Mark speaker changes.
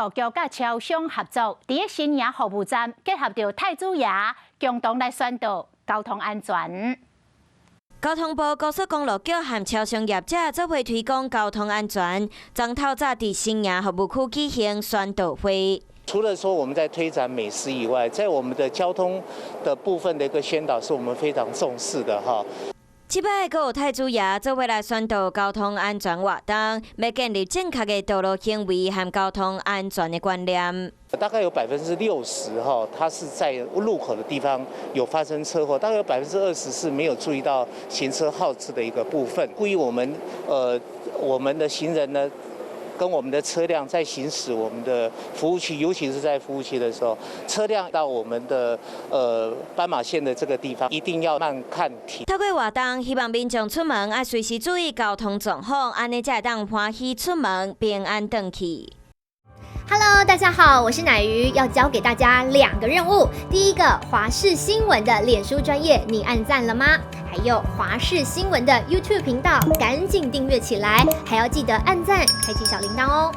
Speaker 1: 路局佮超商合作，佇咧新營服務站結合著太子爺，共同來宣導交通安全。
Speaker 2: 交通部高速公路局和超商業者做伙推廣交通安全，昨透早佇新營服務區舉行宣導會。
Speaker 3: 除了說我們在推展美食以外，在我們的交通的部分的一個宣導，是我們非常重視的哈。
Speaker 2: 這擺閣有太子爺做伙來宣導交通安全活動，欲建立正確的道路行為和交通安全的觀念。
Speaker 3: 大概有60%哈，它是在路口的地方有發生車禍，大概有20%是沒有注意到行車號誌的一個部分。故意我們的行人呢，跟我們的車輛在行駛我們的服務區，尤其是在服務區的時候，車輛到我們的斑馬線的這個地方，一定要慢看停。
Speaker 2: 透過活動，希望民眾出門愛隨時注意交通狀況，按呢才會當歡喜出門，平安轉去。
Speaker 4: Hello，大家好，我是乃瑜，要交給大家兩個任務。第一個，華視新聞的臉書專頁，你按讚了嗎？還有華視新聞的 YouTube 頻道，趕緊訂閱起來，還要記得按讚，開啟小鈴鐺哦。